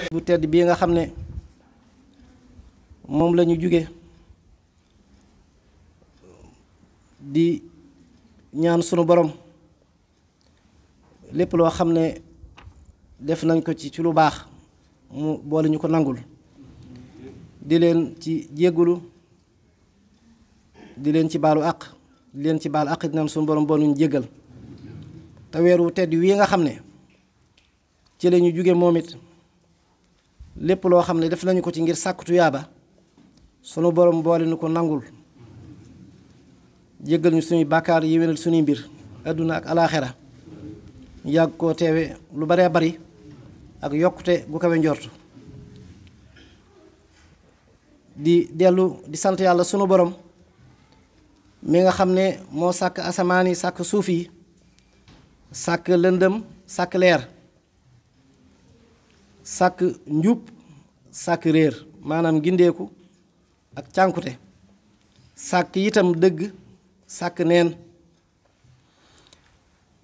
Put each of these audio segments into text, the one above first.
bu tedd bii nga xam ne moom la ñu jóge di ñaan sunu borom lépp loo xam ne def nañ ko ci lu baax mu boole ñu ko nangul di leen ci jéggulu di leen ci baalu àq di leen ci baal àq di naan sunu borom boole ñu jéggal te weeru tedd wii nga xam ne ci la ñu jóge moom it lépp loo xam ne def nañu ko ci ngir sàkku tuyaaba sunu borom boole ñu ko nangul jéggal ñu suñuy bàkkaar yéwénal suñuy mbir àdduna ak alaaxira ñu yàgg koo teewe lu baree bari ak yokkute gu kawe njortu di dellu di sant yàlla sunu borom mi nga xam ne moo sàkk asamaan yi sàkk suuf yi sàkk lëndëm sàkk leer sàkk njub sàkk réer maanaam gindeeku ak cànkute sàkk itam dëgg sàkk neen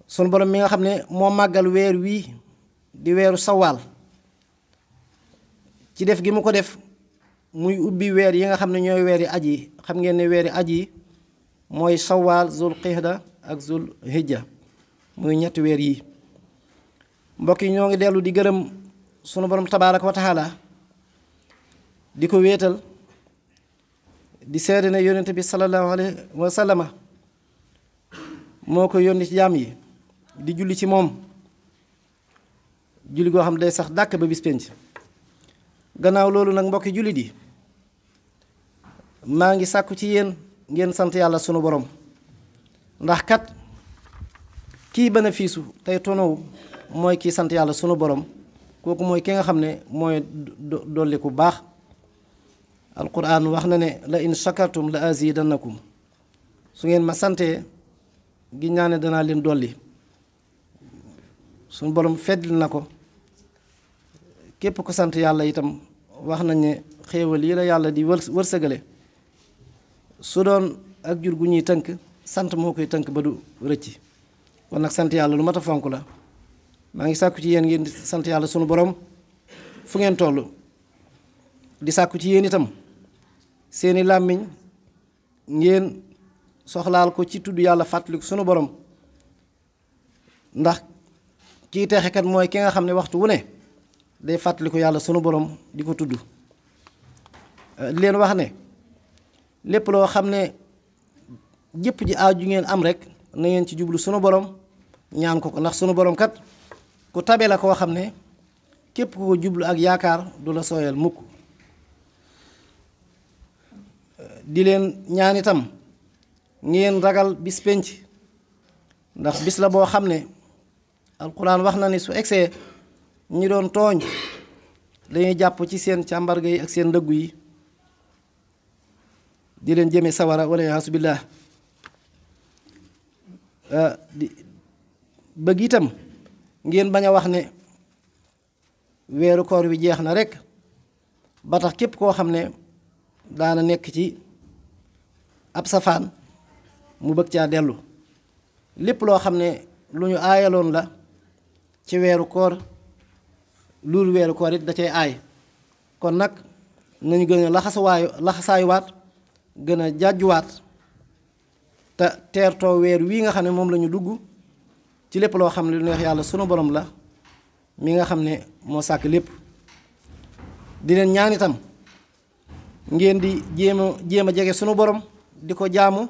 sunu borom mi nga xam ne moo màggal weer wii di weeru sawaal ci def gi mu ko def muy ubbi weer yi nga xam ne ñooy weeri aj yi xam ngeen ne weeri aj yi mooy sawaal zul qixda ak zul hijja muy ñetti weer yi mbokk yi ñoo ngi dellu di gërëm sunu borom tabaaraka wa taala di ko wéetal di seede ne yonent bi sallallahu alayhi wa sallama moo ko yónni ci jaam yi di julli ci moom julli goo xam day sax dàkk ba bis penc gannaaw loolu nag mbokki jullit yi maa ngi sàkku ci yéen ngeen sant yàlla sunu borom ndax kat kii bénéfice tey tonowu mooy kii sant yàlla sunu borom kooku mooy ki nga xam ne mooy dolli ku baax alquran wax na ne la in shakartum la azidannakum su ngeen ma santee gi ñaane danaa leen dolli sunu borom feddli na ko képp ko sant yàlla itam wax nañ ne xéewal yi la yàlla di wërsëgale su doon ak jur gu ñuy tënk sant moo koy tënk ba du rëcc kon nag sant yàlla lu mat a fonk la maa ngi sàkku ci yéen ngeen di sant yàlla sunu borom fu ngeen toll di sàkku ci yéen itam seeni làmmiñ ngeen soxlaal ko ci tudd yàlla fàttaliku sunu borom ndax kii texekat mooy ki nga xam ne waxtu wu ne day fàttaliku yàlla sunu borom di ko tudd di leen wax ne lépp loo xam ne jëpp ji aaju ngeen am rek na ngeen ci jublu sunu borom ñaan ko ndax sunu borom kat ku tabe la koo xam ne képp ku ko jublu ak yaakaar du la sooyal mukk di leen ñaan itam ngeen ragal bis penc ndax bis la boo xam ne alquran wax na ni su egsee ñi doon tooñ dañuy jàpp ci seen càmbarga yi ak seen ndëggu yi di leen jëme sawara wala yaasu billah di bëgg itam ngeen bañ a wax ne weeru koor wi jeex na rek ba tax képp koo xam ne daana nekk ci ab safaan mu bëgg caa dellu lépp loo xam ne lu ñu aayaloon la ci weeru koor luul weeru koor it da cay aay kon nag nañu gën a laxasaayuwaat gën a jàjjuwaat te teertoo weer wii nga xam ne moom la ñu dugg ci lépp loo xam ne lu neex yàlla sunu borom la mi nga xam ne moo sàkk lépp di leen ñaan itam ngeen di jéem a jege sunu borom di ko jaamu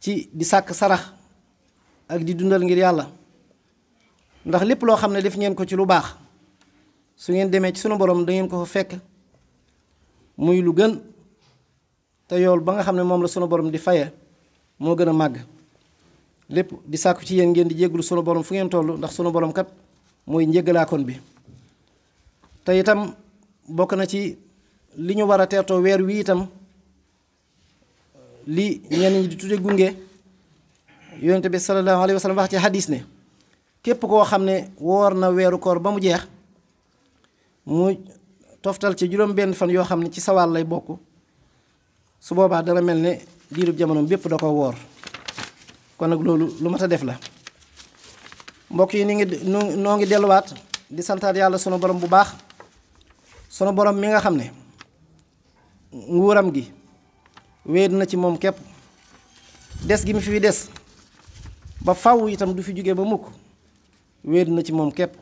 ci di sàkk sarax ak di dundal ngir yàlla ndax lépp loo xam ne def ngeen ko ci lu baax su ngeen demee ci sunu borom da ngeen ko fa fekk muy lu gën te yool ba nga xam ne moom la sunu borom di faye moo gën a màgg lépp di sàkku ci yéen ngeen di jégglu sunu borom fu ngeen toll ndax sunu borom kat mooy njéggalaakoon bi te itam bokk na ci li ñu war a teertoo weer wi itam li ñenn ñi di tudde gunge yonent bi sallallahu alayhi wa sallam wax ci hadis ne képp koo xam ne woor na weeru koor ba mu jeex mu toftal ci juróom benn fan yoo xam ne ci sawaal lay bokk su boobaa dana mel ne diirub jamono bépp da ko woor kon nag loolu lu mat a def la mbokk yi ni ngi noo ngi delluwaat di santaat yàlla sunu borom bu baax sunu borom mi nga xam ne nguuram gi wéet na ci moom képp des gi mu fi des ba faw itam du fi jóge ba mukk wéet na ci moom képp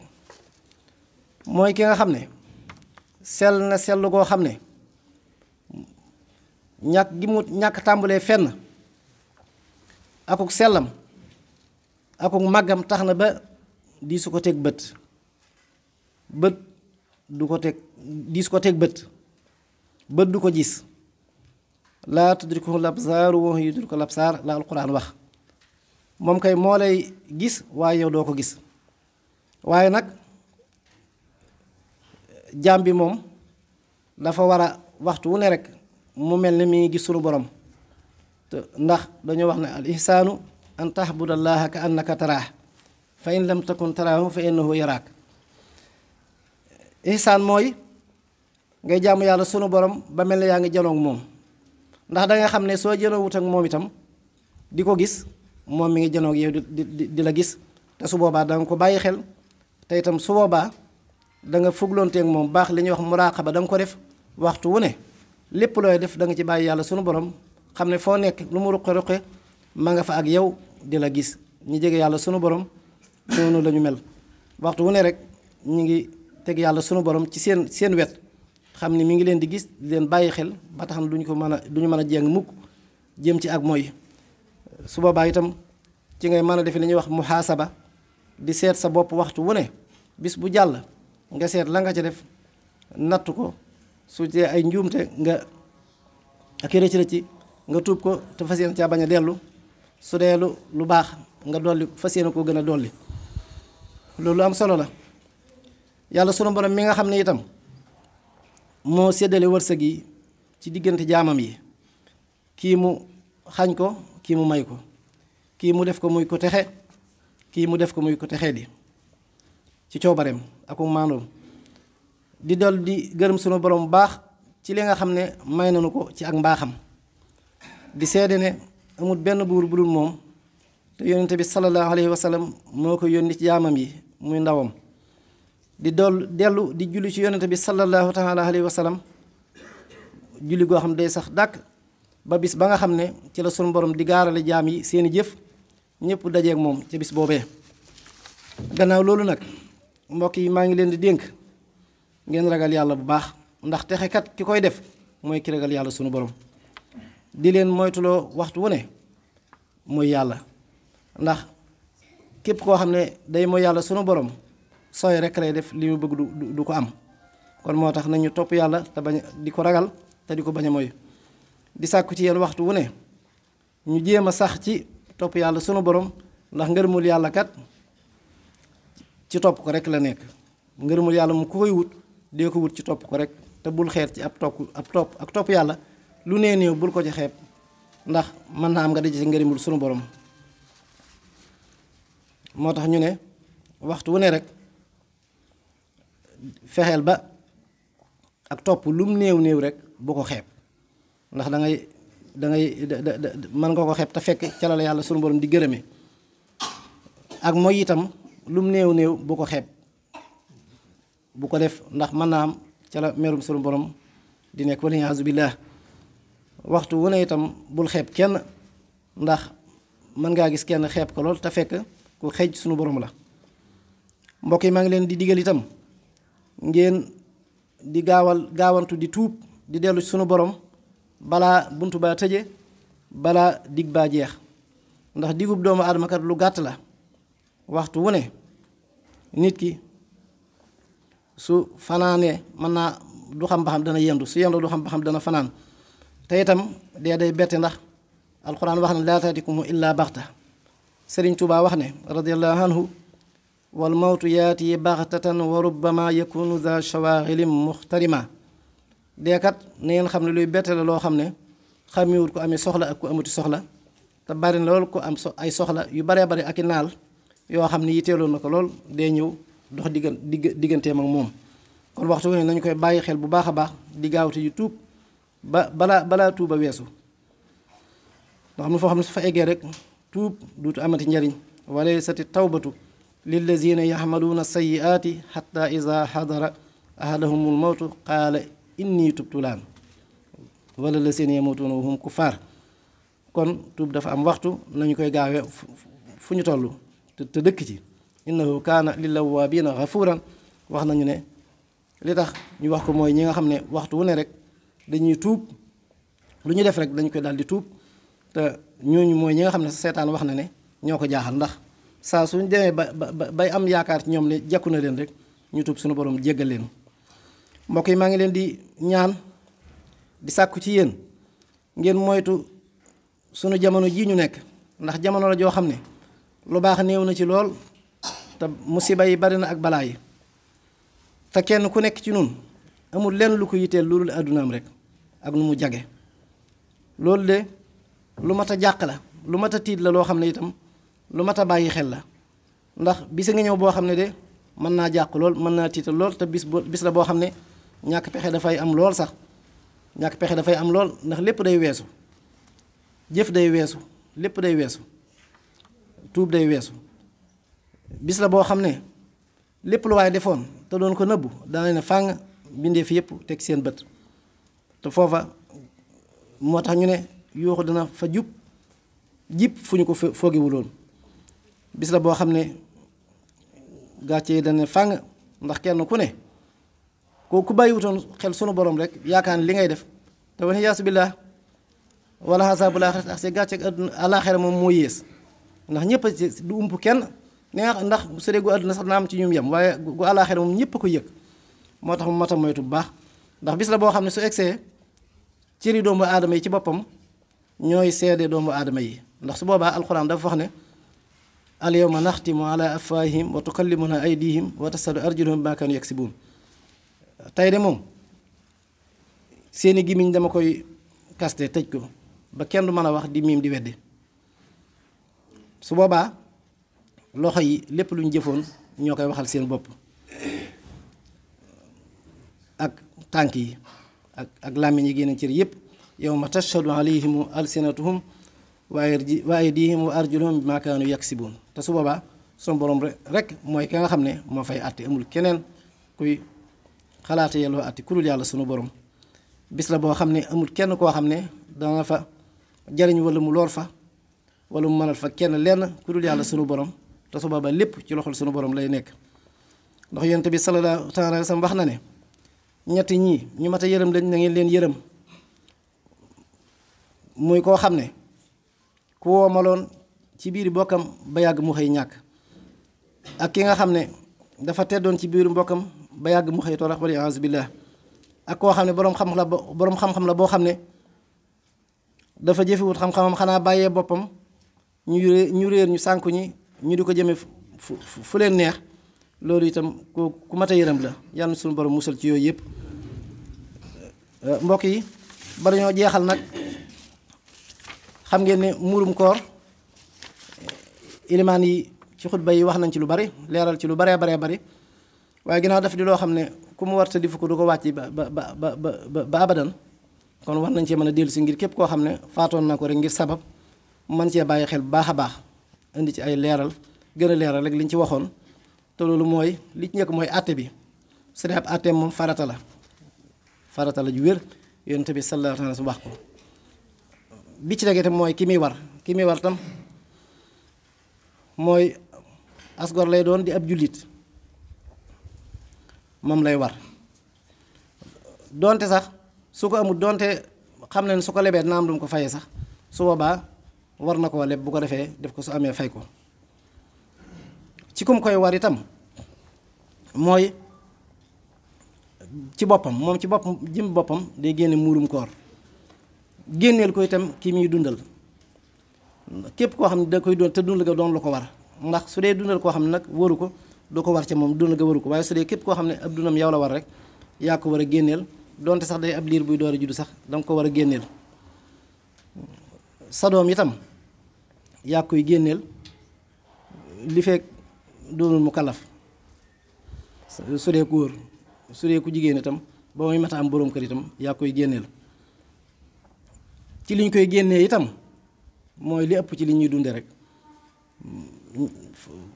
mooy ki nga xam ne sell na sell goo xam ne ñàkk gi mu ñàkk tàmbalee fenn akuk sellam akuk màggam tax na ba di su ko teg bët du ko teg di su ko teg bët du ko gis laa tudrikuhu labsaar wa huwa yudriku labsaar la alquran wax moom kay moo lay gis waaye yow doo ko gis waaye nag jaam bi moom dafa war a waxtu wu ne rek mu mel ne mi ngi gis sunu borom te ndax dañoo wax ne al ihsaanu an tahbudallaha ka annaka taraah fa in lam takun taraahu fa innahu yaraak ihsaan mooy ngay jaamu yàlla sunu borom ba mel ne yaa ngi janoog moom ndax danga xam ne soo janoowut ak moom itam di ko gis moom mi ngi janoog yow di la gis te su boobaa danga ko bàyyi xel te itam su boobaa danga fugloonteeg moom baax li ñuy wax muraqaba danga ko def waxtu wu ne lépp looy def danga ci bàyyi yàlla sunu borom xam ne foo nekk lu mu ruqe-ruqe ma nga fa ak yow di la gis ñi jege yàlla sunu borom noonu la ñu mel waxtu wu ne rek ñi ngi teg yàlla sunu borom ci seen wet xam ni mi ngi leen di gis di leen bàyyi xel ba tax na duñu mën a jéng mukk jëm ci ak mooy su boobaa itam ci ngay mën a defe li ñuy wax muhaasaba di seet sa bopp waxtu wu ne bis bu jàll nga seet la nga ca def natt ko su dee ay njuumte nga ak rëcc nga tuub ko te fas yéene caa bañ a dellu su dee lu baax nga dolli fas yéene koo gën a dolli loolu am solo la yàlla sunu borom mi nga xam ne itam moo séddale wërsëg yi ci diggante jaamam yi kii mu xañ ko kii mu may ko kii mu def ko muy ko texe kii mu def ko muy ko texe di ci coobareem ak maandoom di dol di gërëm sunu borom bu baax ci li nga xam ne may nañu ko ci ak mbaaxam di seede ne amul benn buur bu dul moom te yonente bi sallallahu alayhi wa sallam moo ko yónni ci jaamam yi muy ndawam di dellu di julli ci yonente bi sallallahu taala alayhi wa sallam julli goo xam day sax dàkk ba bis ba nga xam ne ci la sunu borom di gaarale jaam yi seeni jëf ñëpp dajeek moom ci bis boobee gannaaw loolu nag mbokk yi maa ngi leen di dénk ngeen ragal yàlla bu baax ndax texekat ki koy def mooy ki ragal yàlla sunu borom di leen moytuloo waxtu wu ne mooy yàlla ndax képp koo xam ne day mooy yàlla sunu borom sooy rek lay def li mu bëgg du ko am kon moo tax nañu topp yàlla te bañ di ko ragal te di ko bañ a mooy di sàkku ci yéen waxtu wu ne ñu jéem a sax ci topp yàlla sunu borom ndax ngërëmul yàlla kat ci topp ko rek la nekk ngërëmul yàlla mu ku koy wut dee ko wut ci topp ko rek te bul xeet ci ab topp yàlla lu nee néew bul ko ci xeeb ndax mën naa am nga daje ci ngërëmul sunu borom moo tax ñu ne waxtu wu ne rek fexeel ba ak topp lum néew rek bu ko xeeb ndax dangay mën nga ko xeeb te fekk ca la yàlla sunu borom di gërëme ak mooy itam lum néew bu ko xeeb bu ko def ndax mën naa am ca la merum sunu borom di nekk wala iyaazu billaah waxtu wu ne itam bul xeeb kenn ndax mën ngaa gis kenn xeeb ko lool te fekk ku xeej sunu borom la mbokk yi maa ngi leen di digal itam ngeen di gaawantu di tuub di dellu sunu borom balaa buntu baa tëje balaa dig baa jeex ndax digub doomu aadama kat lu gàtt la waxtu wu ne nit ki su fanaanee mën naa du xam ba xam dana yendu su yendu du xam ba xam dana fanaan te itam dee day bette ndax alxuraan wax ne laa taatikum illaa baxta Sëriñ Tuubaa wax ne radiyallahu anhu wal mawtu yaati baxtatan wa rubbama yakunu za shawaaxilim muxtarima deekat na ngeen xam ne luy bette la loo xam ne xamiwut ku amee soxla ak ku amuti soxla te bari na lool ku am ay soxla yu baree bari ak i naal yoo xam ne yitteeloon na ko lool dee ñëw dox digganteem ak moom kon waxtu wu ne nañu koy bàyyi xel bu baax a baax di gaawte yu tuub balaa tuuba weesu ndax xam ne foo xam ne su fa eggee rek tuub duutu amati njariñ wala sati tawbatu lillazina yaxmaluuna sayiaati xatta ida xadara ahadahumul mawtu qaala inni tubtu laan wala lazina yamutuuna wa hum kufaar. kon tuub dafa am waxtu nañu koy gaawee fu ñu toll te dëkk ci. innahu kaana lillawaabiina gafuuran wax nañu ne li tax ñu wax ko mooy ñi nga xam ne waxtu wu ne rek dañuy tuub lu ñu def rek dañu koy daal di tuub te ñooñu mooy ñi nga xam ne seetaan wax na ne ñoo ko jaaxal ndax saa suñ demee bay am yaakaar ci ñoom ne jekku na leen rek ñu tuub suñu borom jéggal leen. mbokk yi maa ngi leen di ñaan di sàkku ci yéen ngeen moytu sunu jamono jii ñu nekk ndax jamono la joo xam ne lu baax néew na ci lool te musiba yi bari na ak balaa yi te kenn ku nekk ci nun amul lenn lu ko yitteel lu dul àddunaam rek ak nu mu jage. loolu de lu mat a jàq la lu mat a tiit la loo xam ne itam lu mat a bàyyi xel la ndax bisa nga ñëw boo xam ne de mën naa jàq lool mën naa tiital lool te bis la boo xam ne ñàkk pexe dafay am lool sax ñàkk pexe dafay am lool ndax lépp day weesu jëf day weesu lépp day weesu tuub day weesu. bis la boo xam ne lépp lu waaye defoon te doon ko nëbbu dana ne fàng bindee fi yëpp teg seen bët te foofa moo tax ñu ne yuuxu dana fa jib fu ñu ko foogewuloon. bis la boo xam ne gàcce yi dana ne fàng ndax kenn ku ne ku bàyyiwutoon xel sunu borom rek yaakaar ne li ngay def te wane yaasu billah wala xasaabul aaxira ak see gàcce ak àdduna alaaxira moom moo yées ndax ñëpp a du ump kenn. ndax su dee gu àdduna sax na am ci ñum yem waaye gu àllaaxira moom ñëpp a ko yëg moo tax mu mat a moytu bu baax ndax bis la boo xam ne su egsee cëri doomu aadama yi ci boppam ñooy seede doomu aadama yi ndax su boobaa alxuraan dafa wax ne al yawma naxtimu ala afwaahihim wa tukallimuna aydihim wa tashhadu arjuluhum bimaa kaanu yaksibuun. tey de moom seeni gimiñ dama koy kaste tëj ko ba kenn du mën a wax di miim di weddi. su boobaa loxo yi lépp lu ñu jëfoon ñoo koy waxal seen bopp ak tànk yi ak làmmiñ yi génn cër yépp yawma tashhadu alayhim alsinatuhum wa aydihim wa arjuluhum bimaa kaanu yaksibuun. te su boobaa sunu borom rek mooy ki nga xam ne moo fay àtte amul keneen kuy xalaate yelloo àtte ku dul yàlla sunu borom. bis la boo xam ne amul kenn koo xam ne dana fa jariñ wala mu loor fa wala mu mënal fa kenn lenn ku dul yàlla sunu borom. te su boobaa lépp ci loxol sunu borom lay nekk ndax yonent bi sallallahu taala alayhi wa sallam wax na ne ñett ñii ñu mat a yërëm lañ na ngeen leen yërëm muy koo xam ne ku woomaloon ci biir bokkam ba yàgg mu xëy ñàkk ak ki nga xam ne dafa teddoon ci biir mbokkam ba yàgg mu xëy torox wal iyaazu billaah ak koo xam ne boroom xam-xam la boo xam ne dafa jëfewut xam-xamam xanaa bàyyee boppam ñu réer ñu sànku ñi ñu di ko jëme fu leen neex loolu itam ku mat a yërëm la yàlla suñu borom musal ci yooyu yëpp. mbokk yi ba dañoo jeexal nag xam ngeen ne muurum koor ilimaan yi ci xutba yi wax nañ ci lu bari leeral ci lu baree bari waaye ginnaaw daf di loo xam ne ku mu war ta di fu ko du ko wàcc ba abadan kon war nañ cee mën a dellu si ngir képp koo xam ne faatoon na ko rek ngir sabab mën cee bàyyi xel bu baax a baax indi ci ay leeral gën a leeral rek liñ ci waxoon te loolu mooy li ci njëkk mooy àtte bi su dee ab àtteem moom farata la ju wér yonent bi sallallahu alayhi wa sallam wax ko bi ci tege tam mooy ki muy war tam mooy asgor lay doon di ab jullit moom lay war donte sax su ko amul donte xam ne su ko lebee dina am lu mu ko fayee sax su boobaa war na koo leb bu ko defee def ko su amee fay ko ci kum koy war itam mooy ci boppam moom ci boppam jëm boppam day génne muurum koor génneel ko itam ki muy dundal képp koo xam ne da koy doon te dundal ga doon lu ko war ndax su dee dundal koo xam ne nag waru ko du ko war ca moom dundal ga waru ko waaye su dee képp koo xam ne ab dundam yow la war rek yaa ko war a génneel donte sax day ab liir buy door a juddu sax danga ko war a génneel sa doom itam yaa koy génneel li fekk doonul mu kalaf su dee góor su dee ku jigéen itam ba muy mata am boroom kër itam yaa koy génneel ci liñ koy génnee itam mooy li ëpp ci li ñuy dunde rek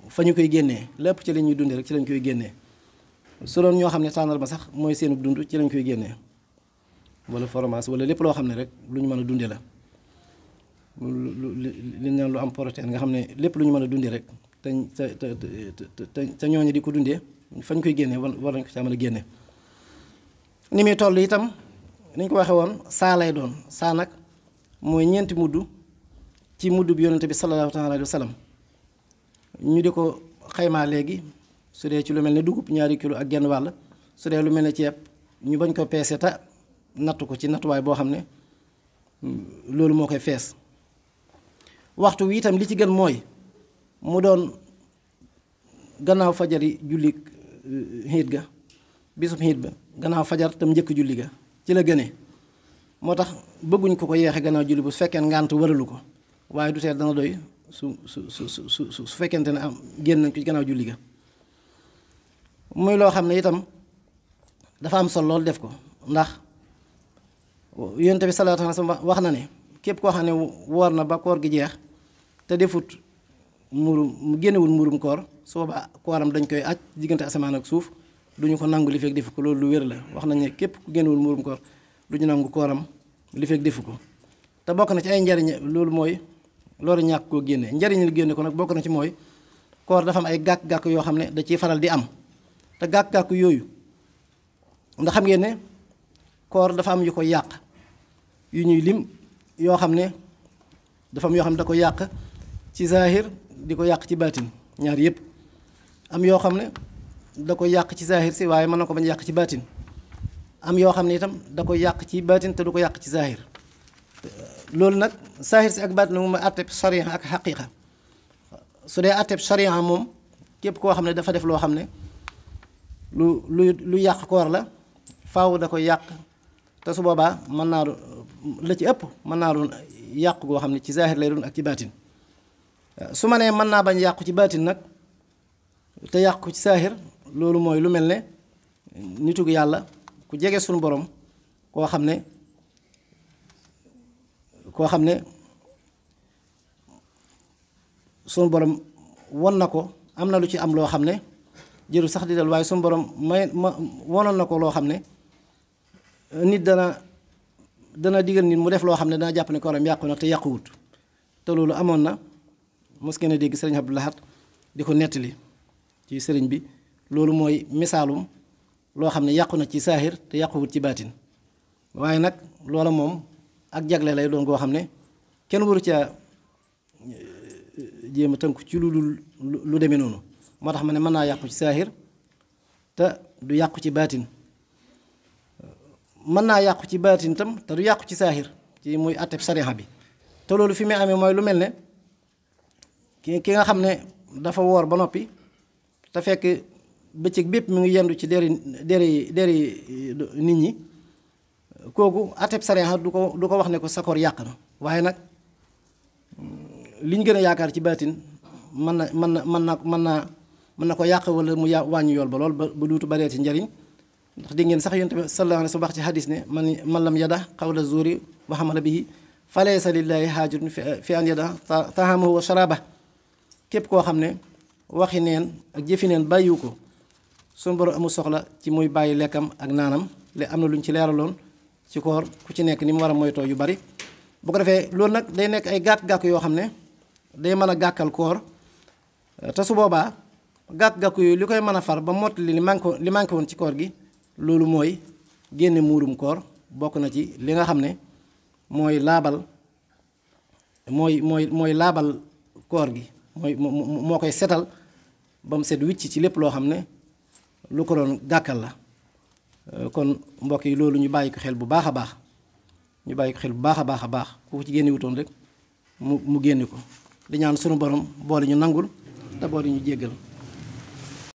fa ñu koy génnee lépp ci la ñuy dundee rek ci lañ koy génnee su doon ñoo xam ne tàndarma sax mooy seenu dund ci lañ koy génnee wala fromage wala lépp loo xam ne rek lu ñu mën a dundee la li ñu naan lu am protéine nga xam ne lépp lu ñu mën a dundee rek te ñooñu di ko dundee fañ koy génnee war nañ ko caa mën a génne. ni muy toll itam ni ñu ko waxee woon saa lay doon saa nag mooy ñeenti mudd ci mudd bi yonente bi sallallahu alayhi wa sallam ñu di ko xaymaa léegi su dee ci lu mel ne dugub 2 kilo ak genn wàll su dee lu mel ne ceeb ñu bañ ko peese ta nattu ko ci nattuwaay boo xam ne loolu moo koy fees waxtu wi itam li ci gën mooy mu doon gannaaw fajari julli xiit ga bisub xiit ba gannaaw fajar tam njëkk julli ga ci la gënee moo tax bëgguñ ko yeexe gannaaw julli bu su fekkee ngànt waralu ko waaye du tee dana doy su fekkente ne am génn nañ ko ci gannaaw julli ga muy loo xam ne itam dafa am solo lool def ko ndax yonent bi sallallahu alayhi wa sallam wax na ne képp koo xam ne woor na ba koor gi jeex te defut mu génnewul muurum koor su boobaa kooram dañ koy aj diggante asamaan ak suuf duñu ko nangu li fekk defu ko loolu lu wér la wax nañ ne képp ku génnewul muurum koor duñu nangu kooram li fekk defu ko te bokk na ci ay njariñ loolu mooy loolu ñàkk koo génne njariñ li génne ko nag bokk na ci mooy koor dafa am ay gàkk-gàkk yoo xam ne da ciy faral di am te gàkk-gàkk yooyu ndax xam ngeen ne koor dafa am yu ko yàq yu ñuy lim yoo xam ne dafa am yoo xam ne da ko yàq ci zahir di ko yàq ci baatin ñaar yëpp am yoo xam ne da ko yàq ci zahir si waaye mën na ko bañ yàq ci baatin am yoo xam ne itam da ko yàq ci baatin te du ko yàq ci zahir loolu nag zahir si ak baatin moom mooy àtteb sharia ak xaqiqa su dee àtteb sharia moom képp koo xam ne dafa def loo xam ne lu yàq koor la faaw da koy yàq te su boobaa mën naa la ci ëpp mën naa doon yàq goo xam ne ci zahir lay doon ak ci baatin su ma nee mën naa bañ yàqu ci baatin nag te yàqu ci zahir loolu mooy lu mel ne nitug yàlla ku jege suñu borom koo xam ne suñu borom won na ko am na lu ci am loo xam ne jëru sax di dal waaye suñu borom wonoon na ko loo xam ne nit dana digal nit mu def loo xam ne dana jàpp ne kooram yàqu na te yàquwut te loolu amoon na mos ngeen a dégg sëriñ Abdou Lahad di ko nettali ci sëriñ bi loolu mooy misaalum loo xam ne yàqu na ci saahir te yàquwut ci baatin waaye nag loola moom ak jagle lay doon goo xam ne kenn waru ca jéem a tënku ci lu demee noonu moo tax ma ne mën naa yàqu ci saahir te du yàqu ci baatin mën naa yàqu ci baatin tam te du yàqu ci saahir ci muy àtteb sariya bi te loolu fi muy amee mooy lu mel ne ki nga xam ne dafa woor ba noppi te fekk bëccëg bépp mu ngi yendu ci deri nit ñi kooku àtteb sariya du ko wax ne ko sa koor yàq na waaye nag li ñu gën a yaakaar ci baatin mën na ko yàq wala mu wàññi yool ba lool ba duutu baree ci njariñ ndax dégg ngeen sax yonent bi sallallahu alayhi wa sallam wax ci hadis ne man lam yada qawla zuuri wa amala bihi falaysa lillahi haajatun fi an yada taamahu wa sharaba képp koo xam ne waxi neen ak jëfi neen bàyyiwu ko suñu borom amul soxla ci muy bàyyi lekkam ak naanam le am na lu ñu ci leeraloon ci koor ku ci nekk ni mu war a moytoo yu bari bu ko defee loolu nag day nekk ay gàkk-gàkk yoo xam ne day mën a gàkkal koor te su boobaa gàkk-gàkk yooyu li koy mën a far ba mottali li manqué woon ci koor gi loolu mooy génne muurum koor bokk na ci li nga xam ne mooy laabal mooy laabal koor gi moo koy setal ba mu set wicc ci lépp loo xam ne lu ko doon gàkkal la kon mbokk yi loolu ñu bàyyi ko xel bu baax a baax a baax ku ci génne wutoon rek mu génne ko di ñaan sunu borom boole ñu nangul te boole ñu jéggal